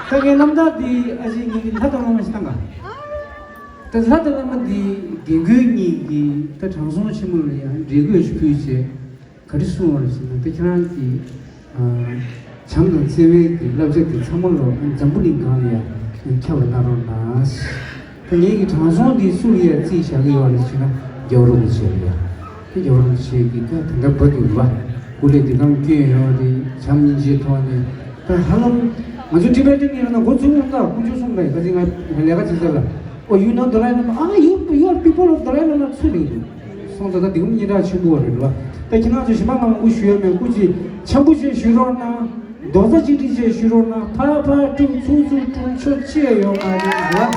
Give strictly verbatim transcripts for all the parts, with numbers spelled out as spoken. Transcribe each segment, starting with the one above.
ད་ངའི་རྣམ་ཐར་འདི་ཨ་ཅེ་ངེད་ཀྱི་ལྷ་དང་བླ་མ་ཞིག་བཏང་ག་ད་ལྷ་དང་བླ་མ་འདི་རྒན་རྒོན་གཉིས་ཀྱིས་ད་དྲང་སྲོང་ཆེན་མོ་ལ་ཡང་འདྲེ་རྒོད་ཞིག་ཕུལ་བྱས། ག་རེ་གསུངས་པ་རེད་ཟེར་ན། ད་ཁྱེད་རང་གི་ཨ་བྱམས་དང་བརྩེ་བའི་གི་བསླབ་བྱ་འདི་ཚང་མ་ལོ་འཛམ་བུ་གླིང་སྒང་ལ་ཡང་ཁྱབ་པ་གནང་རོགས་གནང་། ད་ངེད་ཀྱི་དྲང་སྲོང་འདི་སུ་ལ་ཡང་རྩིས་བཞག་གི་ཡོད་རེད་ཟེར་ན། རྒྱལ་བ་རིན་པོ་ཆེ་རེད་ཡ། ད་རྒྱལ་བ་རིན་པོ་ཆེ་གི་ད་དེ་འདྲ་བབ་ཀྱི་རེད་པ། སྐུ་ལས་འདི་གང་བསྐྱོན་ཡོང་བ་དེ་བྱམས་སྙིང་རྗེའི་ཐོག་ནས། ད་ཧ་ལམ་ང་ཚོ་ཊི་བེ་ཊན་གཉིས་ལ་ན་འགོ་ཚུགས་འོང་ད་དཀོན་མཆོག་གསུམ་ལ་ག་ཚོད་ང་ལས་ཀ་བྱེད་ས་ལ། Oh, you know Dalai Lama? Ah, you, you are people of Dalai Lama ཚུར་ལེན་འདུག་སོང་ད་ད་དེ་ཀུན་སྙན་གྲགས་ཆེན་པོ་རེད་ལ། ད་ཁྱེད་རང་ཚོ་གཞན་པ་ངང་སྐུ་ཞུ་ཡོད་མེད་སྐུ་ཅིག་འཆམ་པོ་བྱས་ཞུ་རོགས་གནང་། རྡོག་རྩ་གཅིག་སྒྲིལ་བྱས་ཞུ་རོགས་གནང་། ཕར་ཕར་དཀྲུག་ཚུར་ཚུར་དཀྲུག་ཆོ་ཅི་ཡང་ཡོད་མ་རེད་ལ།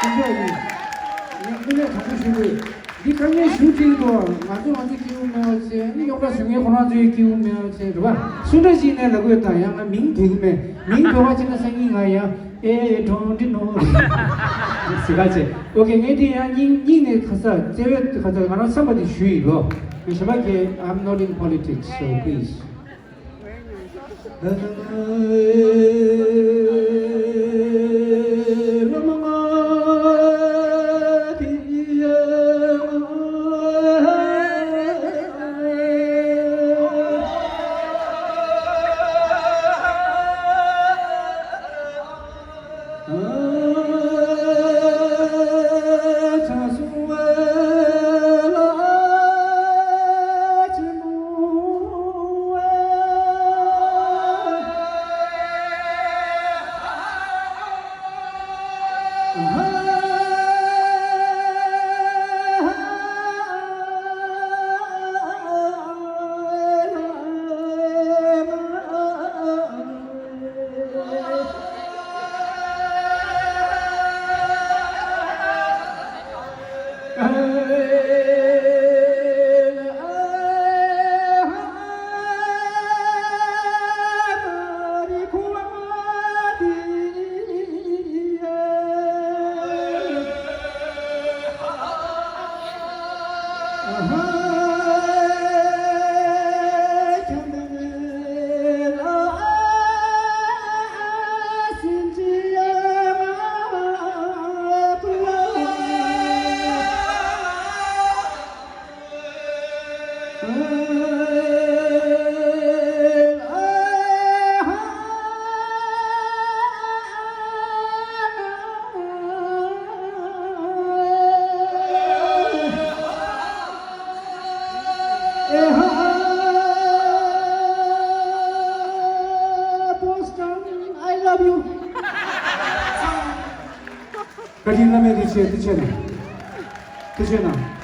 དཀོན་མཆོག་གིས་ངས་དངོས་གནས་དྲང་པོ་ཞུ་དགོས། འདི་དཀའ་ངལ་ཞུ་ཅིག་འདུག་ང་ཚོ་ང་ཚོའི་སྐྱིད་པོ་མེད་པ་བྱས། ནི་རྙོག་དྲ་བཟོ་མཁན་ཁོ་རང་ཚོའི་སྐྱིད་པོ་མེད་པ་བྱས་རེད་པ། སུ་འདྲ་ཞིག་ནས་ལབ་དགོས་དང་། ཡང་ན་མིང་འབོད་ཀྱི་མེད། མིང་འབོད་པ་ཅིག་ན་སང་ཉིན་ང་ཡང་ཨེ་གྲོང་འདི་ནོ་ཟེར་ག་བྱས། ཨོ་ཁེ། ངས་འདི་ཡང་སྙིང་སྙིང་ནས་ཁ་ས་བརྩེ་བའི་ཁ་ས་ང་རང་བསམ་པ་འདི་ཞུ་ཡིན་ལོ། ངས་གཞན་པ་གི I'm not in politics, so please. Boston, I love you. བཀའ་དྲིན་བླ་མེད་རིན་ཆེན། ཐུགས་རྗེ་གནང་། ཐུགས་རྗེ་གནང་།